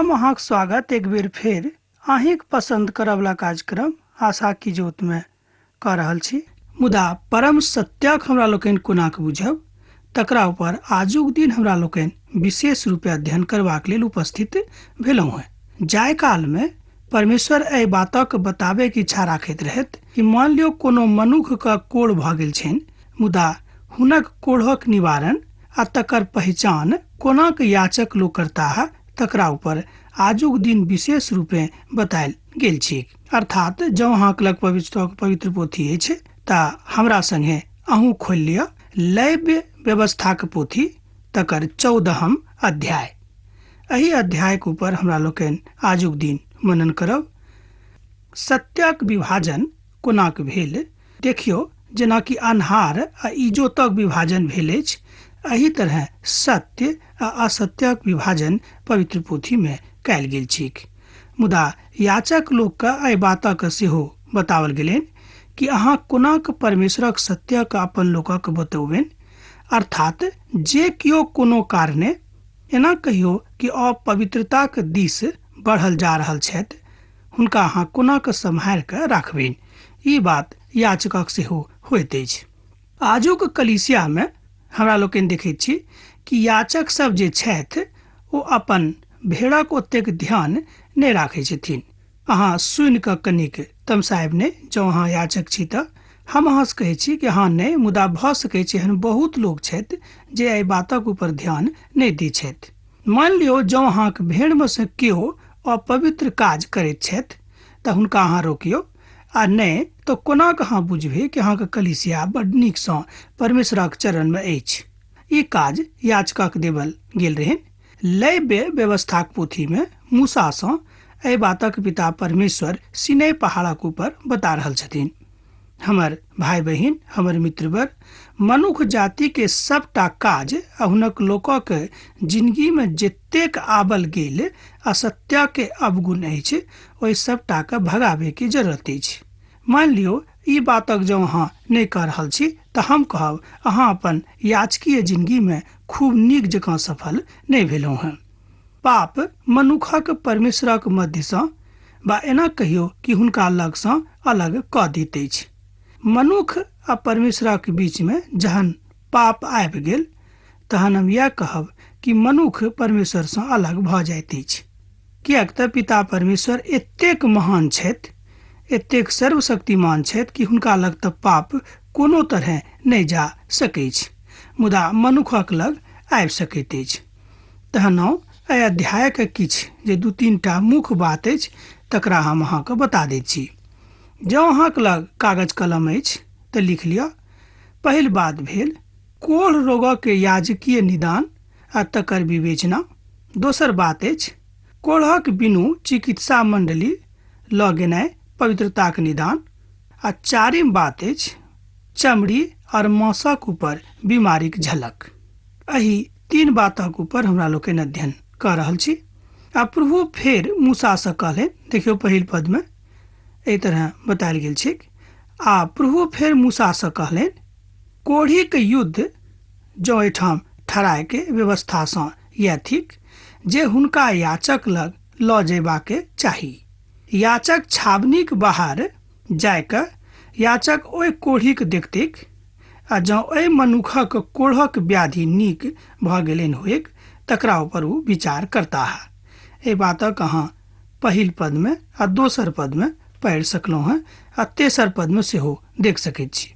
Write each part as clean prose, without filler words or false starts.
हम अहाँक स्वागत एक बेर फेर अहीँक पसन्द करऽवला कार्यक्रम आशा की ज्योतमे कऽ रहल छी। मुदा परम सत्यक हमरा लोकनि कोना कऽ बुझब तकरा ऊपर आजुक दिन हमरा लोकनि विशेष रूपे अध्ययन करबाक लेल उपस्थित भेलहुँ हेँ। जाहि कालमे परमेश्वर एहि बातक बताबैके इच्छा राखैत रहथि कि मान लियौ कोनो मनुखके कोढ़ भऽ गेल छनि, मुदा हुनक कोढ़क निवारण आ तकर पहिचान कोनाक याचक लोक करताह तकरा ऊपर आजुक दिन विशेष रूपे बतायल गेल छैक। अर्थात जँ अहाँक लग पवित्र पोथी अछि तऽ हमरा संगे अहूँ खोलि लिअ लैव्य व्यवस्थाक पोथी तकर 14 अध्याय। एहि अध्यायक ऊपर हमरा लोकनि आजुक दिन मनन करब। सत्यक विभाजन कोनाक भेल? देखियौ, जेनाकि अन्हार आ इजोतक विभाजन भेल अछि, एहि तरहे सत्य आ असत्यक विभाजन पवित्र पोथीमे कयल गेल छैक। मुदा याचक लोकके एहि बातक सेहो बताओल गेलनि कि अहाँ कोनाक परमेश्वरक सत्यक अपन लोकक बतौबनि। अर्थात जे केओ कोनो कारणे एना कहियो कि अपवित्रताक दिस बढ़ल जा रहल छथि, हुनका अहाँ कोना कऽ सम्हारि कऽ राखबनि? ई बात याचकक सेहो होइत अछि। आजुक कलीसियामे हमरा लोकनि देखैत छी कि याचक सब जे छथि ओ अपन भेड़क ओतेक ध्यान नहि राखै छथिन। अहाँ सुनि कऽ कनिक तमसायब नहि, जँ अहाँ याचक छी तऽ हम अहाँसँ कहै छी कि अहाँ नहि, मुदा भऽ सकै छै एहन बहुत लोक छथि जे एहि बातक ऊपर ध्यान नहि दै छथि। मानि लियौ जँ अहाँक भेड़मे सँ केओ अपवित्र काज करैत छथि तऽ हुनका अहाँ रोकियौ, आ नहि तऽ कोना कऽ अहाँ बुझबै कि अहाँक कलीसिया बड्ड नीकसँ परमेश्वरक चरणमे अछि। ई काज याचकक देबल गेल रहनि। लैव्य व्यवस्थाक पोथीमे मूसासँ एहि बातक पिता परमेश्वर सिनै पहाड़क ऊपर बता रहल छथिन। हमर भाय बहिन, हमर मित्रवर, मनुख जाति के सबटा काज आ हुनक लोकक जिंदगी में जतेक आबल गेल असत्य के अवगुण अछि, ओहि सबटा के भगाबे के जरूरत अछि। मान लियौ ई बातक जँ अहाँ नहि कऽ रहल छी तऽ हम कहब अहाँ अपन याचकीय जिंदगी में खूब नीक जकाँ सफल नहि भेलहुँ हेँ। पाप मनुखक परमेश्वरक मध्यसँ वा एना कहियौ कि हुनका लगसँ अलग कऽ दैत अछि। मनुख आ परमेश्वरक बीचमे जहन पाप आबि गेल तहन हम इएह कहब कि मनुख परमेश्वरसँ अलग भऽ जाइत अछि। किएक तऽ पिता परमेश्वर एतेक महान छथि, एतेक सर्वशक्तिमान छथि कि हुनका लग तऽ पाप कोनो तरहे नहि जा सकैछ, मुदा मनुखक लग आबि सकैत अछि। तहन एहि अध्यायक किछु जे 2-3 टा मुख्य बात अछि तकरा हम अहाँके बता दैत छी। जँ अहाँके लग कागज कलम अछि तऽ लिख लिअ। पहिल बात भेल कोढ़ रोगक याजकीय निदान आ तकर विवेचना। दोसर बात अछि कोढ़क बिनु चिकित्सा मंडली लऽ गेनाइ पवित्रताक निदान। आ चारिम बात अछि चमड़ी और मांसक ऊपर बीमारीक झलक। एहि 3 बातक ऊपर हमरा लोकनि अध्ययन कऽ रहल छी। आ प्रभु फेर मूसासँ कहलनि, देखियौ पहिल पदमे एहि तरह बतायल गेल छैक। आ प्रभु फेर मूसासँ कहलनि, कोढ़ीक युद्ध जँ एहिठाम ठहरायके व्यवस्थासँ यैह थिक जे हुनका याचक लग लऽ जयबाक चाही। याचक छावनीक बाहर जाय कऽ याचक ओहि कोढ़ीक देखतैक आ जँ एहि मनुखक कोढ़क व्याधि नीक भऽ गेलनि होइक तकरा ऊपर ओ विचार करताह। एहि बातक अहाँ पहिल पदमे आ दोसर पदमे पढ़ि सकलहुँ हेँ आ तेसर पदमे सेहो देख सकैत छी।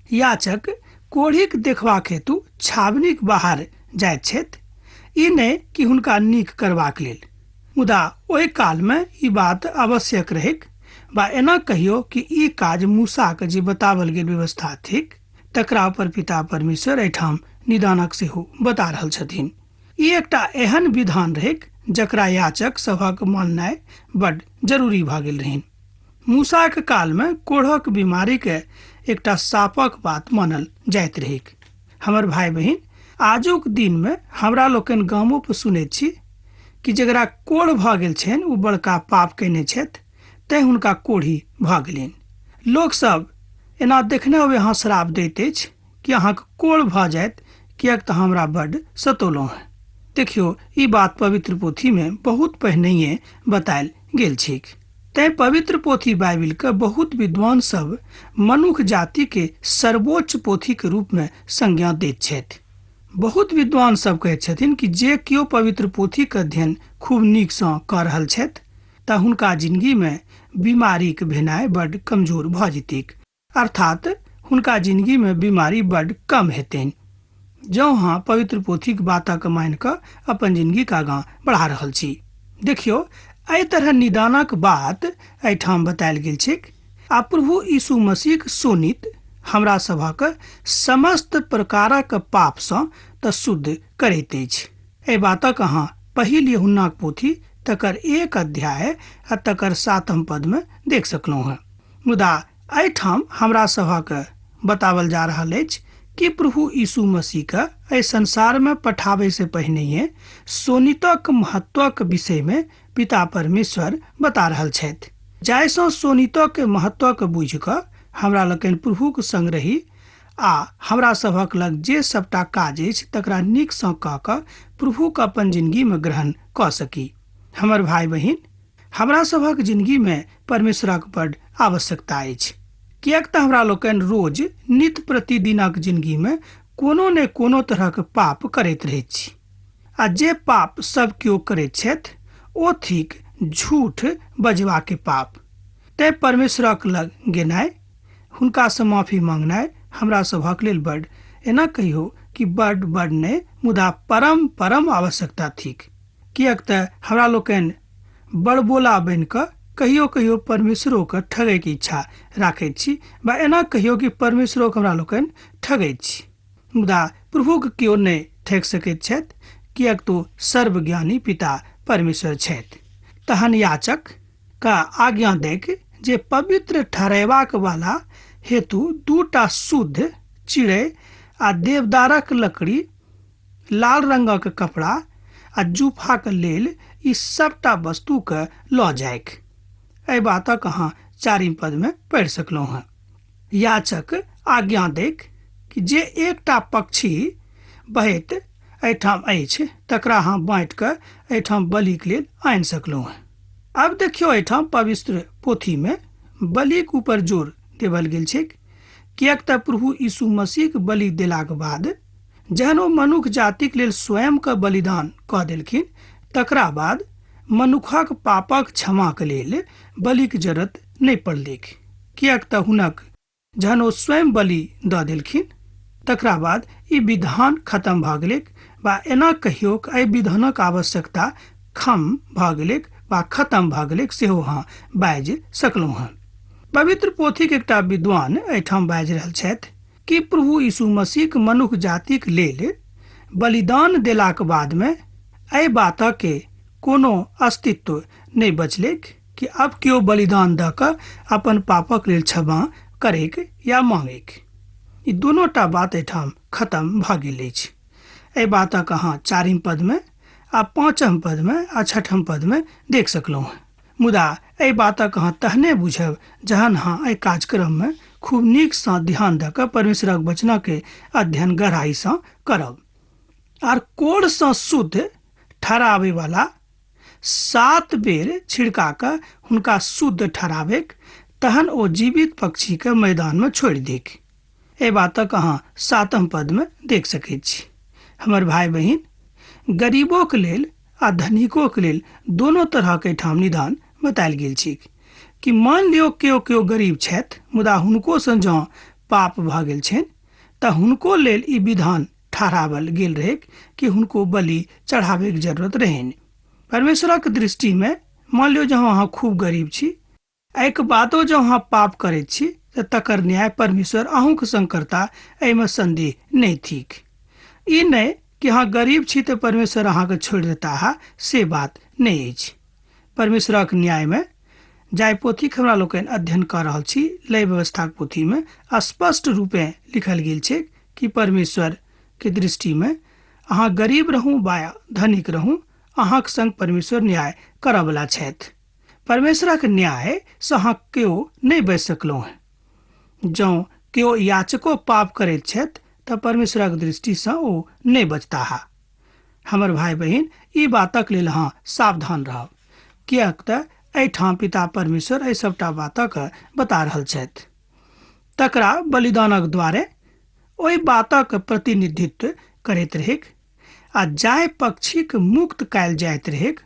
याचक कोढ़ीक देखबाक हेतु छावनीक बाहर जाइत छथि, ई नहि कि हुनका नीक करबाक लेल, मुदा ओहि कालमे ई बात आवश्यक रहैक वा एना कहियो कि ई काज मूसाक जे बतावल गेल व्यवस्था थिक तकरा ऊपर पिता परमेश्वर एहिठाम निदानक सेहो बता रहल छथिन। ई एकटा एहन विधान रहैक जकरा याचक सभक माननाइ बड जरूरी भऽ गेल रहनि। मूसाक कालमे कोढ़क बीमारीके एकटा सापक बात मानल जाइत रहैक। हमर भाय बहिन, आजुक दिनमे हमरा लोकनि गामो पर सुनैत छी कि जकरा कोढ़ भऽ गेल छनि ओ बड़का पाप कयने छथि, तैं हुनका कोढ़ी भऽ गेलनि। लोकसभ एना देखने होबै अहाँ श्राप दैत अछि कि अहाँके कोढ़ भऽ जायत, किएक तऽ हमरा बड्ड सतौलहुँ हेँ। देखियौ, ई बात पवित्र पोथीमे बहुत पहिनहिए बतायल गेल छैक। तैं पवित्र पोथी बाइबिलके बहुत विद्वान सब मनुख जातिके सर्वोच्च पोथीके रूपमे संज्ञा दैत छथि। बहुत विद्वान सब कहैत छथिन कि जे केओ पवित्र पोथीके अध्ययन खूब नीकसँ कऽ रहल छथि तऽ हुनका जिंदगीमे बीमारीके भेनाइ बड्ड कमजोर भऽ जेतैक, अर्थात हुनका जिंदगीमे बीमारी बड्ड कम हेतनि जँ अहाँ पवित्र पोथीके बातक मानि कऽ अपन जिंदगीके आगाँ बढ़ा रहल छी। देखियौ, एहि तरह निदानक बात एहिठाम बतायल गेल छैक आ प्रभु यीशु मसीहक शोणित हमरा सभक समस्त प्रकारक पापसँ तऽ शुद्ध करैत अछि। एहि बातक अहाँ पहिल यूहन्नाक पोथी तकर 1 अध्याय आ तकर 7 पदमे देख सकलहुँ हेँ। मुदा एहिठाम हमरा सभक बतावल जा रहल अछि कि प्रभु यीशु मसीहके एहि संसारमे पठाबै से पहिनहिए शोणितक महत्वक विषयमे पिता परमेश्वर बता रहल छथि, जाहिसँ शोणितक महत्वक बुझि कऽ हमरा लोकनि प्रभुक संग रही आ हमरा सभक लग जे सबटा काज अछि तकरा नीकसँ कऽ कऽ प्रभुके अपन जिंदगीमे ग्रहण कऽ सकी। हमर भाई बहिन, हमरा सभक जिंदगीमे परमेश्वरक बड्ड आवश्यकता अछि, किएक तऽ हमरा लोकनि रोज नित्य प्रतिदिनक जिंदगीमे कोनो ने कोनो तरहक पाप करैत रहैत छी आ जे पाप सब केओ करैत छथि ओ थिक झूठ बजबाके पाप। तैं परमेश्वरक लग गेनाइ, हुनकासँ माफी मांगनाइ हमरा सभक लेल बड्ड, एना कहियौ कि बड्ड बड्ड नहि मुदा परम परम आवश्यकता थिक। किएक तऽ हमरा लोकनि बड़बोला बनि कऽ कहियो कहियो परमेश्वरोके ठगैके इच्छा राखैत छी वा एना कहियो कि परमेश्वरोके हमरा लोकनि ठगैत छी। मुदा प्रभुके केओ नहि ठगि सकैत छथि, किएक तऽ सर्वज्ञानी पिता परमेश्वर छथि। तहन याचक का आज्ञा दैक जे पवित्र ठहरेबाक वाला हेतु 2 शुद्ध चिड़ै आ देवदारक लकड़ी, लाल रंगक कपड़ा आ जूफाक लेल ई सबटा वस्तुके लऽ जाइक। एहि बातक अहाँ 4 पदमे पढ़ि सकलहुँ हेँ। याचक आज्ञा दैक कि जे एकटा पक्षी बहैत एहिठाम अछि तकरा अहाँ बाँटि कऽ एहिठाम बलिक लेल आनि सकलहुँ हेँ। आब देखियौ, एहिठाम पवित्र पोथीमे बलिक ऊपर जोर देवल गेल छैक, किएक तऽ प्रभु यीशु मसीहक बलि देलाक बाद जहन ओ मनुख जातिक लेल स्वयंके बलिदान कऽ देलखिन तकरा बाद मनुखक पापक क्षमाक लेल बलिक जरूरत नहि पड़लैक, किएक तऽ हुनक जहन ओ स्वयं बलि दऽ देलखिन तकरा बाद ई विधान खत्म भऽ गेलैक वा एना कहियौ कि एहि विधानक आवश्यकता खम भऽ गेलैक वा खत्म भऽ गेलैक सेहो अहाँ बाजि सकलहुँ हेँ। पवित्र पोथीक एकटा विद्वान एहिठाम बाजि रहल छथि कि प्रभु यीशु मसीहक मनुख जातिक लेल बलिदान देलाक बादमे एहि बातके कोनो अस्तित्व नहि बचलैक कि अब केओ बलिदान दऽ कऽ अपन पापक लेल क्षमा करैक या मांगैक। ई दोनोटा बात एहिठाम खत्म भऽ गेल अछि। एहि बातक अहाँ 4 पदमे आ 5 पदमे आ 6 पदमे देख सकलहुँ हेँ। मुदा एहि बातक अहाँ तहने बुझब जहन अहाँ एहि कार्यक्रममे खूब नीकसँ ध्यान दऽ कऽ परमेश्वरक वचनके अध्ययन गहराइसँ करब। आर कोढ़सँ शुद्ध ठहराबैवला 7 बेर छिड़का कऽ हुनका शुद्ध ठहराबैक, तहन ओ जीवित पक्षीके मैदानमे छोड़ि दैक। एहि बातक अहाँ 7 पदमे देख सकैत छी। हमर भाई बहिन, गरीबोके लेल आ धनिकोके लेल दोनो तरहके एहिठाम निदान बतायल गेल छैक कि मान लियौ केओ केओ गरीब छथि मुदा हुनकोसँ जँ पाप भऽ गेल छनि तऽ हुनको लेल ई विधान ठहरावल गेल रहैक कि हुनको बलि चढ़ाबैके जरूरत रहनि। परमेश्वरक दृष्टिमे मान लियौ जँ अहाँ खूब गरीब छी, एहिके बादो जँ अहाँ पाप करैत छी तऽ तकर न्याय परमेश्वर अहूँके संग करता, एहिमे संदेह नहि थिक। ई नहि कि अहाँ गरीब छी तऽ परमेश्वर अहाँके छोड़ि देता, से बात नहि अछि। परमेश्वरक न्यायमे जाहि पोथीक हमरा लोकनि अध्ययन कऽ रहल छी, लय व्यवस्थाक पोथीमे स्पष्ट रूपे लिखल गेल छै कि परमेश्वर के दृष्टिमे अहाँ गरीब रहू वा धनिक रहू, अहाँक संग परमेश्वर न्याय करऽवला छथि। परमेश्वरक न्यायसँ अहाँ केओ नहि बचि सकलहुँ हेँ। जँ केओ याचको पाप करैत छथि तऽ परमेश्वरक दृष्टिसँ ओ नहि बचताह। हमर भाय बहिन, ई बातक लेल अहाँ सावधान रहब, किएक तऽ एहिठाम पिता परमेश्वर एहि सभटा बातक बता रहल छथि। तकरा बलिदानक द्वारे ओहि बातक प्रतिनिधित्व करैत रहैक आ जाहि पक्षीक मुक्त कयल जाइत रहैक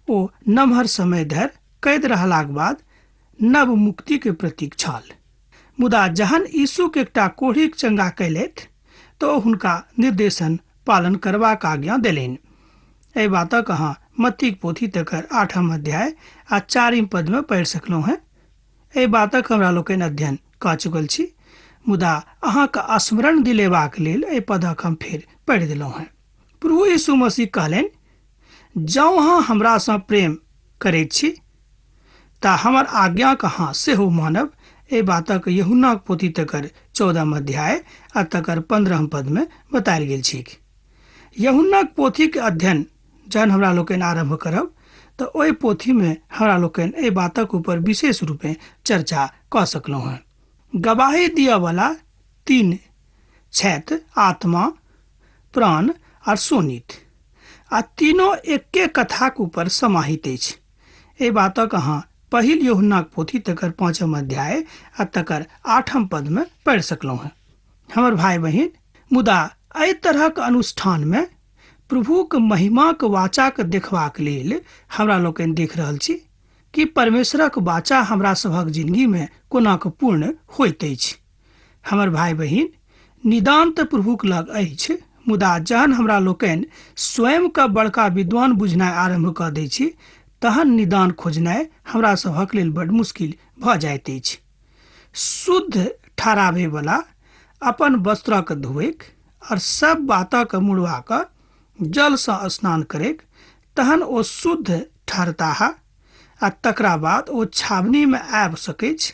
ओ नमहर समय धरि कैद रहलाक बाद नव मुक्तिके प्रतीक छल। मुदा जहन यीशुके एकटा कोढ़ीक चंगा कयलथि तऽ ओ हुनका निर्देशन पालन करबाक आज्ञा देलनि। एहि बातक अहाँ मत्तीक पोथी तकर 8 अध्याय आ 4 पदमे पढ़ि सकलहुँ हेँ। एहि बातक हमरा लोकनि अध्ययन कऽ चुकल छी, मुदा अहाँके स्मरण दिलेबाक लेल एहि पदक हम फेर पढ़ि देलहुँ हेँ। प्रभु यीशु मसीह कहलनि, जँ अहाँ हमरासँ प्रेम करैत छी तऽ हमर आज्ञाक अहाँ सेहो मानब। एहि बातक यूहन्नाक पोथी तकर 14 अध्याय आ तकर 15 पदमे बतायल गेल छैक। यूहन्नाक पोथीके अध्ययन जहन हमरा लोकनि आरम्भ करब तऽ ओहि पोथीमे हमरा लोकनि एहि बातक ऊपर विशेष रूपे चर्चा कऽ सकलहुँ हेँ। गवाही दिअवला 3 छथि, आत्मा, प्राण आर शोणित, आ तीनों एके कथाक ऊपर समाहित अछि। एहि बातक अहाँ पहिल यूहन्नाक पोथी तकर 5 अध्याय आ तकर 8 पदमे पढ़ि सकलहुँ हेँ। हमर भाय बहिन, मुदा एहि तरहक अनुष्ठानमे प्रभुक महिमाक वाचाक देखबाक लेल हमरा लोकनि देख रहल छी कि परमेश्वरक वाचा हमरा सभक जिंदगीमे कोना कऽ पूर्ण होइत अछि। हमर भाय बहिन, निदान तऽ प्रभुक लग अछि, मुदा जहन हमरा लोकनि स्वयंके बड़का विद्वान बुझनाइ आरम्भ कऽ दै छी तहन निदान खोजनाइ हमरा सभक लेल बड मुश्किल भऽ जाइत अछि। शुद्ध ठहराबैवला अपन वस्त्रक धोइक और सब बातक मुड़वा कऽ जलसँ स्नान करैक, तहन ओ शुद्ध ठहरताह आ तकरा बाद ओ छावनीमे आबि सकैछ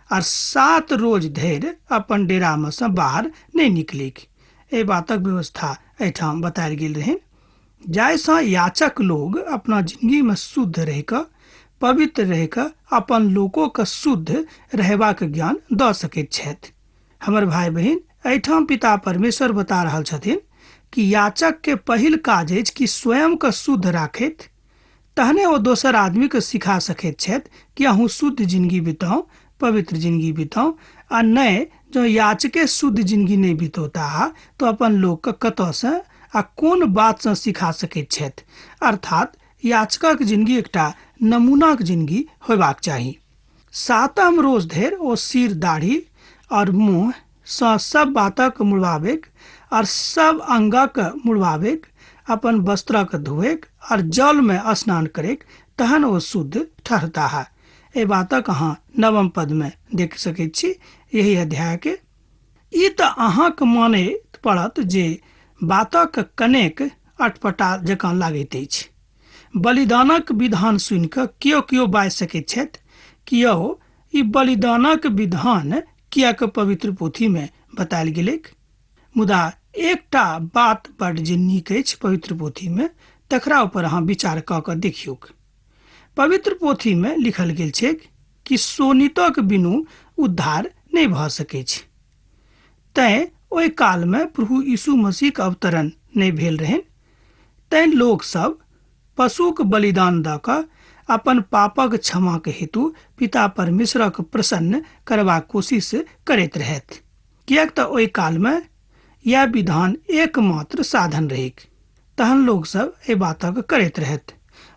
आर 7 रोज धरि अपन डेरामे सँ बाहर नहि निकलिक। एहि बातक व्यवस्था एहिठाम बतायल गेल रहनि, जाहिसँ याचक लोग अपना जिंदगीमे शुद्ध रहि कऽ, पवित्र रहि कऽ अपन लोकोके शुद्ध रहबाक ज्ञान दऽ सकैत छथि। हमर भाय बहिन, एहिठाम पिता परमेश्वर बता रहल छथिन कि याचक के पहिल काज अछि कि स्वयंके शुद्ध राखैत, तहने ओ दोसर आदमीके सिखा सकैत छथि कि अहूँ शुद्ध जिंदगी बिताउ, पवित्र जिंदगी बिताउ। आ नहि जँ याचके शुद्ध जिंदगी नहि बितौताह तऽ अपन लोकके कतऽसँ आ कोन बातसँ सिखा सकैत छथि। अर्थात याचकक जिंदगी एकटा नमूनाक जिंदगी होयबाक चाही। 7 रोज धरि ओ सिर, दाढ़ी और मुँह सँ सब बातक मुड़वाबैक और सब अंगक मुड़वाबैक, अपन वस्त्रक धोएक और जलमे स्नान करैक, तहन ओ शुद्ध ठहरताह। एहि बातक अहाँ 9 पदमे देख सकैत छी यही अध्यायके। ई तऽ अहाँके माने पड़त जे बातक कनेक अटपटा जकाँ लागैत अछि। बलिदानक विधान सुनि कऽ केओ केओ बाजि सकैत छथि कि यौ ई बलिदानक विधान किएक पवित्र पोथीमे बतायल गेलैक। मुदा एकटा बात बड जे नीक अछि पवित्र पोथीमे, तकरा ऊपर अहाँ विचार कऽ कऽ देखियौक। पवित्र पोथीमे लिखल गेल छैक कि शोणितक बिनु उद्धार नहि भऽ सकैछ। तैँ ओहि कालमे प्रभु यीशु मसीहक अवतरण नहि भेल रहनि, तैँ लोकसभ पशुक बलिदान दऽ कऽ अपन पापक क्षमाक हेतु पिता परमेश्वरक प्रसन्न करबाक कोशिश करैत रहथि, किएक तऽ ओहि कालमे यैह विधान एकमात्र साधन रहैक। तहन लोकसभ एहि बातक करैत रहथि।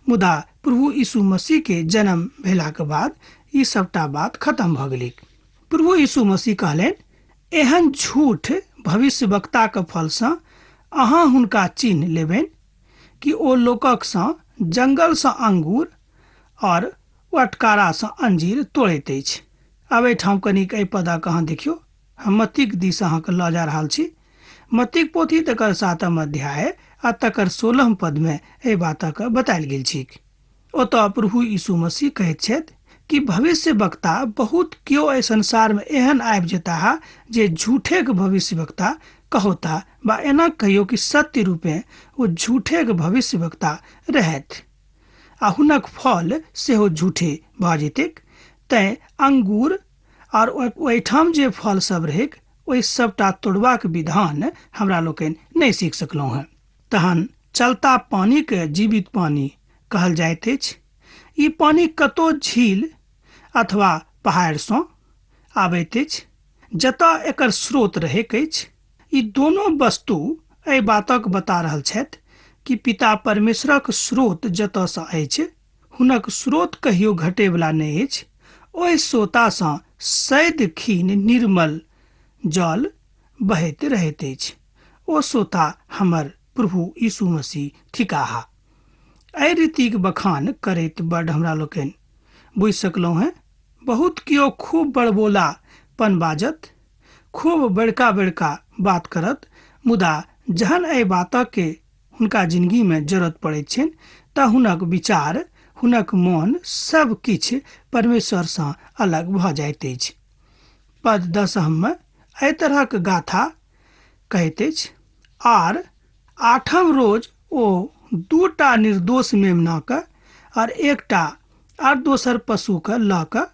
मुदा प्रभु यीशु मसीह के जन्म भेलाक बाद ई सबटा बात खत्म भऽ गेलैक। प्रभु यीशु मसीह कहलनि, एहन झूठ भविष्यवक्ताक फलसँ अहाँ हुनका चिन्ह लेबनि कि ओ लोककसँ जंगलसँ अंगूर और अटकारासँ अंजीर तोड़ैत अछि। आब एहिठाम कनिक एहि पदक अहाँ देखियौ। हम मत्तीक दिस अहाँके लऽ जा रहल छी। मत्तीक पोथी तकर 7 अध्याय आ तकर 16 पदमे एहि बातक बतायल गेल छैक। ओतऽ प्रभु यीशु मसीह कहैत छथि कि भविष्य वक्ता बहुत केओ एहि संसारमे एहन आबि जेताह जे झूठेक भविष्य वक्ता कहौता, बा एना कहियौ कि सत्य रूपे ओ झूठेक भविष्य वक्ता रहथि आ हुनक फल सेहो झूठे भऽ जेतैक। तैँ अंगूर और ओहिठाम जे फल सब रहैक ओहि सबटा तोड़बाक विधान हमरा लोकनि नहि सीख सकलहुँ हेँ। तहन चलता पानिके जीवित पानि कहल जाइत अछि। ई पानि कतौ झील अथवा पहाड़सँ आबैत अछि, जतऽ एकर स्रोत रहैक अछि। ई दोनो वस्तु एहि बातक बता रहल छथि कि पिता परमेश्वरक स्रोत जतऽसँ अछि, हुनक स्रोत कहियो घटैवला नहि अछि। ओहि सोतासँ सदिखिन निर्मल जल बहैत रहैत अछि। ओ सोता हमर प्रभु यीशु मसीह थिकाह। एहि रीतिक बखान करैत बड हमरा लोकनि बुझि सकलहुँ हेँ। बहुत केओ खूब बड़बोला पन बाजत, खूब बड़का बड़का बात करत, मुदा जहन एहि बातके हुनका जिनगीमे जरूरत पड़ैत छनि तऽ हुनक विचार, हुनक मोन सब किछु परमेश्वरसँ अलग भऽ जाइत अछि। पद 10मे एहि तरहक गाथा कहैत अछि, आर आठम रोज ओ 2टा निर्दोष मेमनाके आर एकटा आर दोसर पशुके लऽ कऽ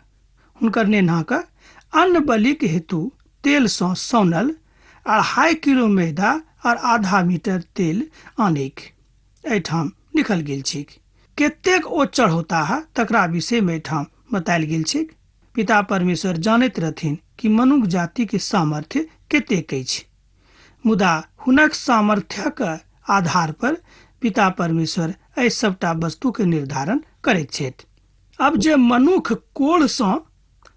हुनकर नेन्हाके अन्न बलिक हेतु तेलसँ सौनल 2.5 किलो मैदा और आधा मीटर तेल आनैक। एहिठाम लिखल गेल छैक। कतेक ओ चढ़ौताह तकरा विषयमे एहिठाम बतायल गेल छैक। पिता परमेश्वर जानैत रहथिन कि मनुख जातिके सामर्थ्य कतेक अछि, मुदा हुनक सामर्थ्यक आधार पर पिता परमेश्वर एहि सबटा वस्तुके निर्धारण करैत छथि। अब जे मनुख कोढ़सँ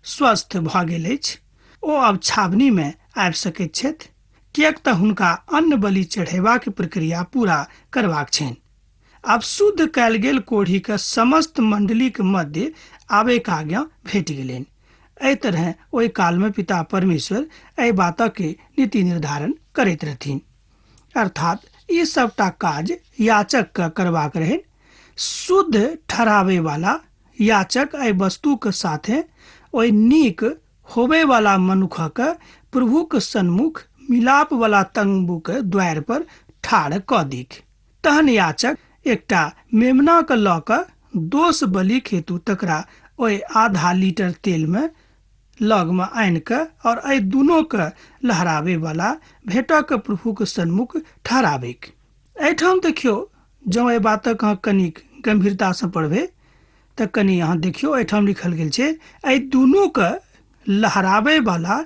स्वस्थ भऽ गेल अछि ओ अब छावनीमे आबि सकैत छथि, किएक तऽ हुनका अन्न बलि चढ़ेबाक प्रक्रिया पूरा करबाक छनि। आब शुद्ध कयल गेल कोढ़ीके समस्त मंडलीक मध्य आबैक आज्ञा भेट गेलनि। एहि तरहे ओहि कालमे पिता परमेश्वर एहि बातके नीति निर्धारण करैत रहथिन। अर्थात ई सबटा काज याचकके करबाक रहनि। शुद्ध ठहराबै वाला याचक एहि वस्तुके साथे ओहि नीक होबे वाला मनुखक प्रभुक सन्मुख मिलाप वाला तंबूक द्वार पर ठाढ़ कऽ दिख। तहन याचक एकटा मेमनाके लऽ कऽ दोष बलिक हेतु तकरा ओहि आधा लीटर तेलमे लगमे आनि कऽ और एहि दुनूके लहराबै वाला भेंटक प्रभुक सन्मुख ठहराबैक। एहिठाम देखियौ, जँ एहि बातक अहाँ कनिक गंभीरतासँ पढ़बै तऽ कनि अहाँ देखियौ, एहिठाम लिखल गेल छै एहि दुनूके लहराबै वाला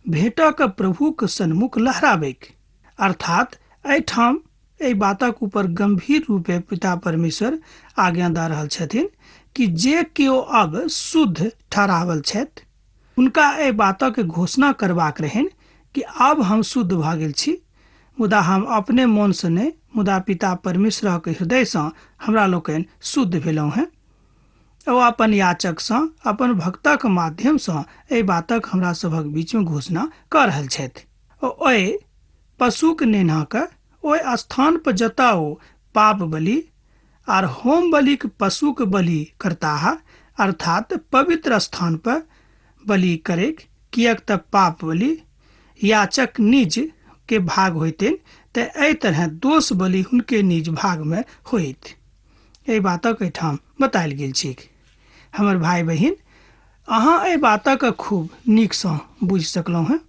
भेंटक प्रभुक सन्मुख लहराबैक। अर्थात एहिठाम एहि बातक ऊपर गंभीर रूपे पिता परमेश्वर आज्ञा दऽ रहल छथिन कि जे केओ अब शुद्ध ठहरावल छथि हुनका एहि बातक घोषणा करबाक रहनि कि आब हम शुद्ध भऽ गेल छी, मुदा हम अपने मोनसँ नहि, मुदा पिता परमेश्वरक हृदयसँ हमरा लोकनि शुद्ध भेलहुँ हेँ। ओ अपन याचकसँ, अपन भक्तक माध्यमसँ एहि बातक हमरा सभक बीचमे घोषणा कऽ रहल छथि। ओ ओहि पशुक नेन्हाके ओहि स्थान पर जतऽ ओ पाप बलि आर होम बलिक पशुक बलि करताह, अर्थात पवित्र स्थान पर बलि करैक, किएक तऽ पाप बलि याचक निज के भाग होइतनि, तऽ एहि तरह दोष बलि हुनके निज भागमे होइत। एहि बातक एहिठाम बतायल गेल छैक। हमर भाई बहिन, अहाँ एहि बातक खूब नीकसँ बुझि सकलहुँ हेँ।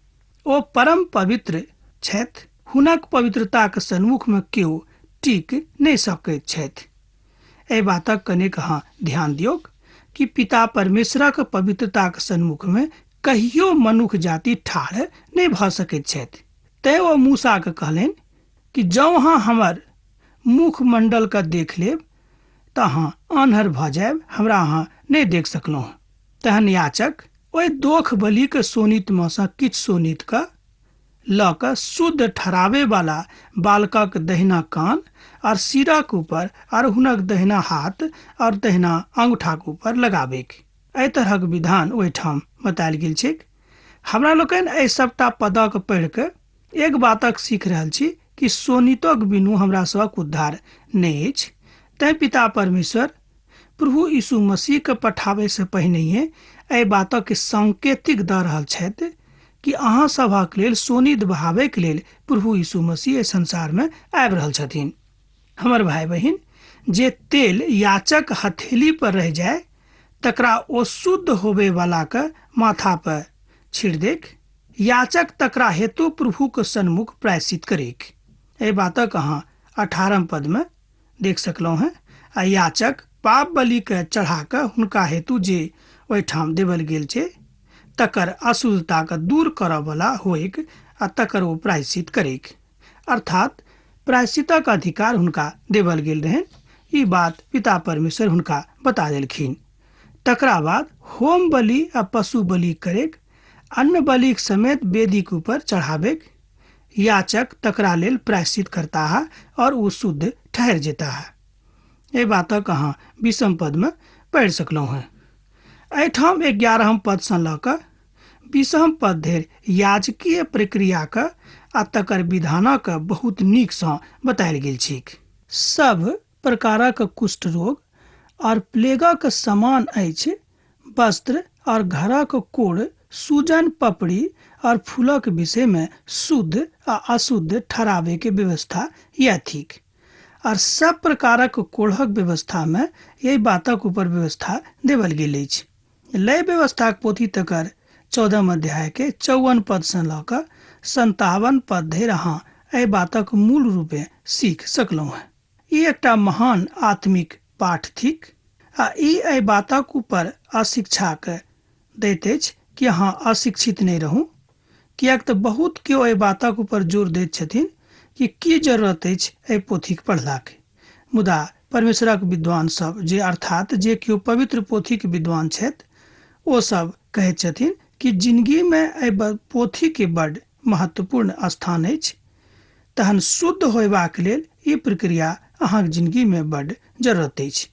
ओ परम पवित्र छथि, हुनक पवित्रताक सन्मुखमे केओ टिक नहि सकैत छथि। एहि बातक कनिक अहाँ ध्यान दियौक कि पिता परमेश्वरक पवित्रताक सन्मुखमे कहियो मनुख जाति ठाढ़ नहि भऽ सकैत छथि। तैं ओ मूसाके कहलनि कि जँ अहाँ हमर मुखमण्डलके देख लेब तऽ अहाँ आन्हर भऽ जायब, हमरा अहाँ नहि देख सकलहुँ। तहन याचक ओहि दोख बलिक शोणितमे सँ किछु शोणितके लऽ कऽ शुद्ध ठहराबै वाला बालकक दहिना कान और सिरक ऊपर और हुनक दहिना हाथ और दहिना अंगूठाक ऊपर लगाबैक। एहि तरहक विधान ओहिठाम बतायल गेल छैक। हमरा लोकनि एहि सबटा पदक पढ़ि कऽ एक बातक सीख रहल छी कि शोणितक बिनु हमरा सबक उद्धार नहि अछि। तैं पिता परमेश्वर प्रभु यीशु मसीहके पठाबैसँ पहिनहिए एहि बातक सांकेतिक दऽ रहल छथि कि अहाँ सभक लेल शोणित बहाबैके लेल प्रभु यीशु मसीह एहि संसारमे आबि रहल छथिन। हमर भाई बहिन, जे तेल याचक हथेली पर रहि जाय तकरा ओ शुद्ध होबे वाला के माथा पर छिड़ देख, याचक तकरा हेतु प्रभुक सन्मुख प्रायश्चित करेक। एहि बातक अहाँ 18 पदमे देख सकलहुँ हेँ। आ याचक पाप बलिके चढ़ा कऽ हुनका हेतु जे ओहिठाम देवल गेल छै तकर अशुद्धताके दूर करऽवला होइक आ तकर ओ प्रायश्चित करैक, अर्थात प्रायश्चितक अधिकार हुनका देवल गेल रहनि। ई बात पिता परमेश्वर हुनका बता देलखिन। तकरा बाद होम बलि आ पशु बलि करैक, अन्न बलिक समेत वेदीक ऊपर चढ़ाबैक। याचक तकरा लेल प्रायश्चित करता है और ओ शुद्ध ठहर जेता है। एहि बातक अहाँ 20 पदमे पढ़ि सकलहुँ हेँ। एहिठाम 11 पदसँ लऽ कऽ 20 पद धरि याजकीय प्रक्रियाके आ तकर विधानक बहुत नीकसँ बतायल गेल छैक। सभ प्रकारक कुष्ठ रोग और प्लेगक समान अछि। वस्त्र और घरक कोढ़, सूजन, पपड़ी और फूलक विषयमे शुद्ध आ अशुद्ध ठहराबैके व्यवस्था यह थिक। और सब प्रकारक कोढ़क व्यवस्थामे एहि बातक ऊपर व्यवस्था देवल गेल अछि। लय व्यवस्थाक पोथी तकर 14 अध्याय के 54 पदसँ लऽ कऽ 57 पद धरि अहाँ एहि बातक मूल रूपे सीख सकलहुँ हेँ। ई एकटा महान आत्मिक पाठ थिक आ ई एहि बातक ऊपर अशिक्षाके दैत अछि कि अहाँ अशिक्षित नहि रहू, किएक तऽ बहुत केओ एहि बातक ऊपर जोर दैत छथिन कि की जरूरत अछि एहि पोथीके पढ़लाके। मुदा परमेश्वरक विद्वान सब जे अर्थात जे केओ पवित्र पोथीके विद्वान छथि ओ सब कहैत छथिन कि जिनगीमे एहि पोथीके बड महत्वपूर्ण स्थान अछि। तहन शुद्ध होयबाक लेल ई प्रक्रिया अहाँके जिनगीमे बड जरूरत अछि।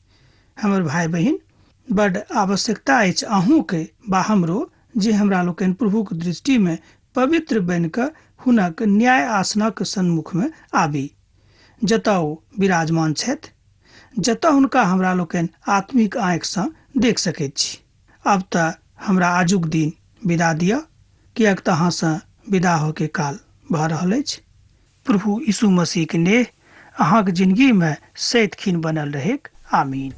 हमर भाय बहिन, बड आवश्यकता अछि अहूँके बा हमरो जे हमरा लोकनि प्रभुक दृष्टिमे पवित्र बनि कऽ हुनक न्याय आसनक सन्मुखमे आबी, जतऽ ओ विराजमान छथि, जतऽ हुनका हमरा लोकनि आत्मिक आँखिसँ देख सकैत छी। आब तऽ हमरा आजुक दिन विदा दिअ, किएक तऽ अहाँसँ विदा होइके काल भऽ रहल अछि। प्रभु यीशु मसीहके नेह अहाँके जिनगीमे सैतखिन बनल रहैक। आमीन।